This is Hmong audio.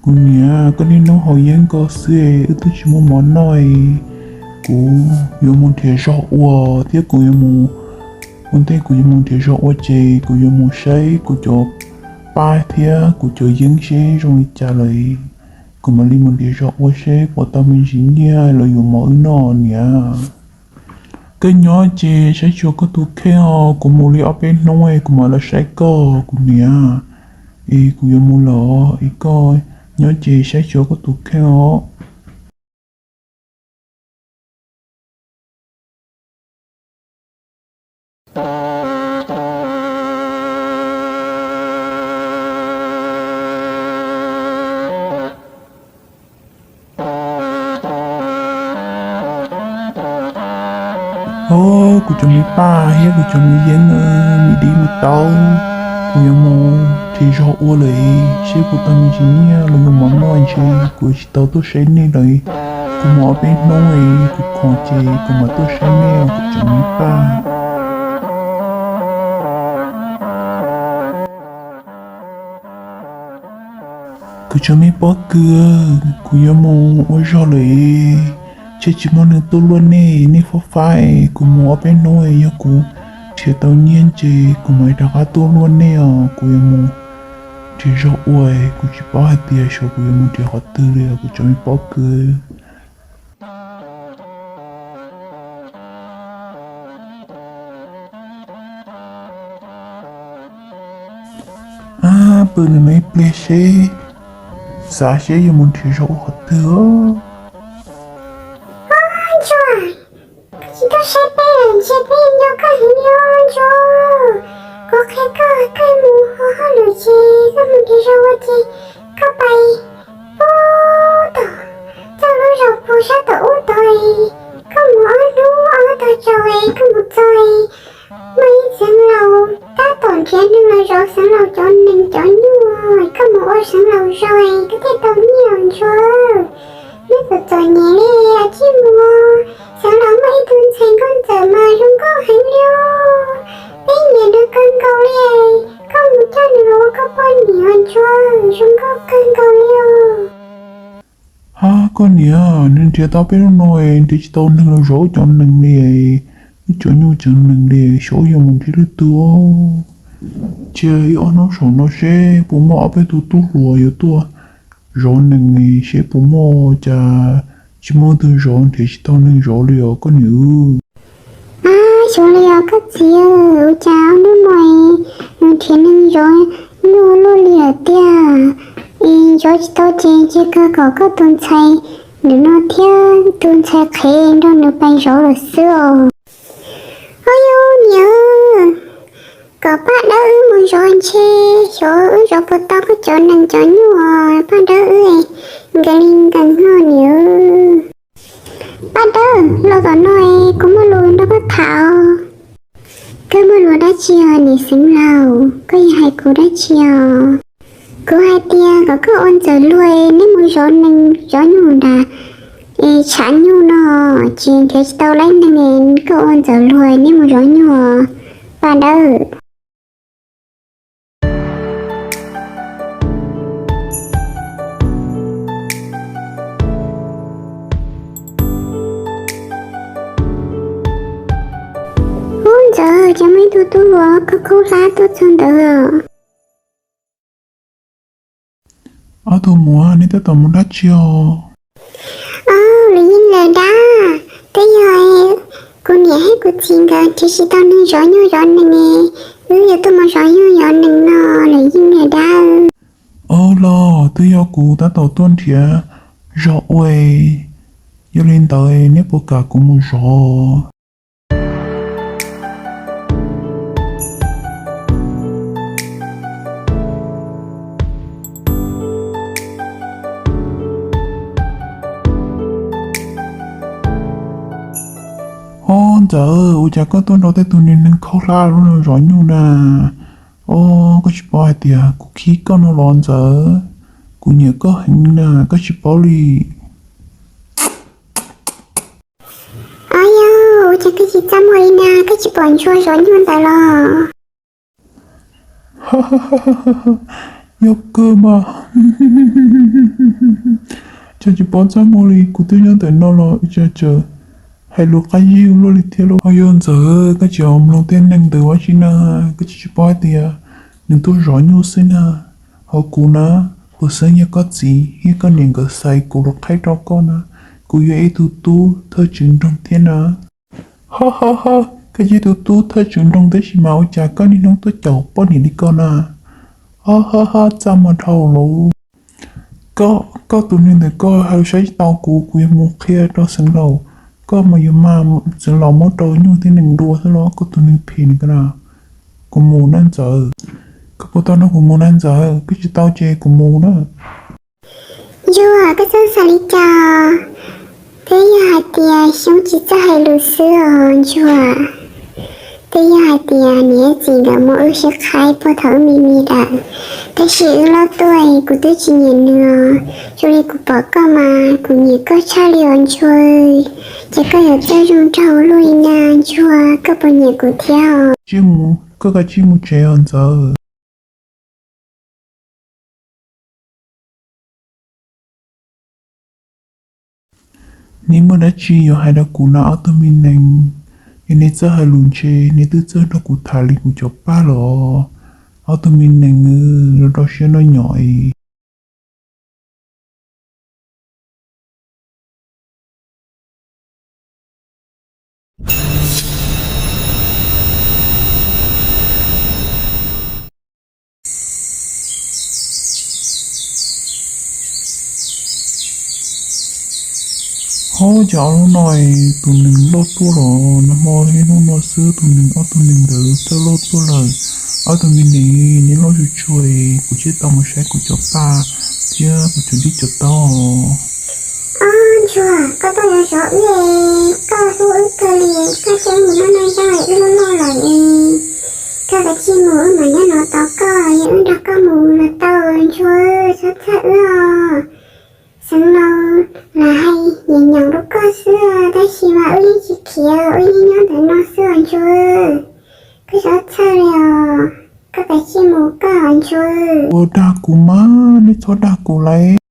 Kuv niam, koj niaj hnub haus yeeb nkaus xwb, wb twb tsis muaj mov noj. Kuv yuav mus nrhiav zog ua thiab kuv yuav mus, ua ntej kuv yuav mus nrhiav zog ua ces kuv yuav mus saib kuv cov paj thiab kuv cov yeeb seb zoo li cas lawm, kuv mam li mus nrhiav zog ua seb puas tau me ntsis nyiaj los yuav mov wb noj niam. Koj nyob ces saib xyuas koj tus kheej os, kuv mus li ob peb hnub es kuv mam los saib koj kuv niam. Es kuv yuav mus lawm es koj nyob ces saib xyuas koj tus kheej os. Hos kuv cov me paj thiab kuv cov me yeeb, me dib me taub, kuv yuav mus nrhiav zog ua lawm seb puas tau me ntsis nyiaj los yuav mov noj ntshe kuv tsis tau tuaj saib nej lawm. Kuv mus ob peb hnub es kuv khoom ces kuv mam tuaj saib nej os kuv cov me paj. Kuv cov me pob kws, kuv yuav mus ua zog lawm, ntshe tsis muaj neeg tuaj luaj nej, nej fab fab es kuv mus ob peb hnub es yog kuv nrhiav tau nyiaj ces kuv mam rov qab tuaj luaj nej os. Kuv yuav mus nrhiav zog ua, kuv tsis paub hais tias xyov kuv yuav mus nrhiav qhov twg li os kuv cov me pob kws. Ab, pw ntawm no ib pliag seb, xav seb yuav mus nrhiav zog ua qhov twg. Ntsuag, koj tsis tuaj saib peb lawm ntshe peb nco koj heev li os Ntsuag. Kuv qhia koj, koj mus ua hauj lwm ces koj mus nrhiav zog ua ces koj pais pub tom txoj lub zos puag sab tom ub tod, koj mus ob hnub ob tog tsaus es koj mus txog es muaj ib xeev laus tab tom nrhiav neeg los zov xeev laus cov nees cov nyuj, koj mus ua xeev laus zog es koj thiaj tau nyiaj Ntsuag. Neb txom txom nyem li, tsij mus, xeev laus muaj ib tug ntxhais nkauj ntxawm mas zoo nkauj heev li os. Peb nyiam nws kawg nkaus li, koj mus coj nws los ua koj poj niam Ntsuag, zoo nkauj kawg nkaus li os. Hab koj niam, nws nrhiav tau peb lub no es nrhiav tsis tau neeg los zov wb cov nees li, wb cov nyuj cov nees li, xyov wb yuav mus nrhiav lwm tus. Cia ib ob hnub saum no seb puas muaj ob peb tug tub hluas yuav tuaj zov nees, seb puas muaj, cas tsis muaj tug zov, nrhiav tsis tau neeg zov li os koj niam. Ab, xyov li os koj txiv, ua cas ob hnub no es nws nrhiav neeg zov nyuj luaj li lawm tiag, es zov tsis tau ces cia kawg kom koj tus ntxhais ntawm no thiab tus ntxhais qhev nrog nws pais zov lawm xwb os. Au yau niam, kom Paj Dawb wb mus zov ntshe, xyov wb zov puas tau koj cov nees cov nyuj os Paj Dawb wb, nkees li nkees no niam. Paj Dawb, los tom no es kuv muaj lus nrog koj tham. Koj muaj lus dab tsi os niam xeev laus, koj yuav hais kuv dab tsi os? Kuv hais tias kom koj ua ntxawm luag neb mus zov nees zov nyuj nrad, es tshav nyuj no ces nrhiav tsis tau laib neeg, koj ua ntxawm luag neb mus zov nyuj os Paj Dawb. Ub ntxawm, cas muaj ib tug tub hluas khaub khaub hlab tuaj txog ntawd. Ob tug muam, neb tab tom mus dab tsi os? Au, lwm yeej lawm dab, twb yog kuv niam thiab kuv txiv nkawd nrhiav tsis tau neeg zov nyuj zov nees, wb yuav tuaj mus zov nyuj zov nees no, lwm yeej lawm dab. Au los twb yog kuv tab tom tuaj nrhiav zog ua, yog li ntawd neb puas kam kuv mus zov? Ob ntxawm, ua cas koj tuaj nrog tej tus niag neeg khaub hlab lub no zov nyuj na? Ob, koj tsis paub hais tias kuv khib koj no los ntxawm, kuv nyiam koj heev na, koj tsis paub li. Ob yau, ua cas koj tsis txaj muag li na, koj tsis pom Ntsuag zov nyuj ntawd los? Yog kawg mas. Cas tsis paub txaj muag li, kuv twb nyob ntawm no los cas tseem hais lus qab zib luaj li thiab lauj. Ho yog Ntxawm, koj tsis mloog tej neeg ntawd ua tsi na, koj tsis tsis paub hais tias nws tuaj zov nyuj xwb na. Ho kuv na, kuv xeeb yog koj txiv thiab koj niam nkawd xaiv kuv los qhaib rau koj na. Kuv yog ib tug tub thawj tswv nroog thiab na. Ho ho ho, koj yog ib tug tub thawj tswv nroog tab sis mas ua cas koj niaj hnub tuaj caum poj niam li ko na? Ho ho ho, txaj muag dhau lawm. Koj, koj tus neeg ntawm koj hais lus saib tsis taus kuv, kuv yuav mus qhia rau xeev laus. Koj mas yuav mag xeev laus muab rau nyuj thiab nees dua xwb los, koj tus neeg phem li ko na. Kuv mus na Ntxawm. Koj puas tau nrog kuv mus na Ntxawm? Koj tsis tau ces kuv mus na. Ntsuag, koj txhob xav li cas. Twb yog hais tias Xyoob tsis txawj hais lus xwb os Ntsuag. Twb yog hais tias niam txiv nkawd muab wb sib qhaib puag thaum wb me me lawm, tab sis wb loj tuaj kuv twb tsis nyiam nws os. Zoo li kuv pom koj mas kuv nyiam koj tshaj li os Ntsuag. Ces koj yuav txawj zoo nraug luaj li na Ntsuag, koj puas nyiam kuv thiab os? Koj kav tsij mus tsev os Ntxawm. Neb muaj dab tsi yuav hais rau kuv no ob tug me nees? Yog neb txawj hais lus ntshe neb twb txawj nrog kuv tham li kuv cov paj los. Ob tug me nees, los rau siab noj nyom es. Ho cas ob hnub no tus nees loj tuaj los, nag hmo niaj hnub no xwb tus nees ob tug nees ntawd txawj loj tuaj lawm. Ob tug me nees, neb loj tsuag tsuag, kuv thiaj tau mus saib kuv cov paj thiab kuv cov dib cov taub. Ob Ntsuag, koj tuaj yuav zov wb, koj hlub wb kawg li, koj cia wb mus noj noj zog, wb loj loj lawm es. Koj kav tsij mus, wb mam nyob no tos koj, yog wb nrog koj mus los tau Ntsuag, txhob txhawj wb os. Xeev laus lam hais nyiam nyoos rau koj xwb, tab sis mas wb yeej tsis khiav, wb yeej nyob ntawm no xwb os Ntsuag. Koj txhob txhawj li os, koj kav tsij mus koj os Ntsuag. Ua dag kuv mas, nej txhob dag kuv lauj.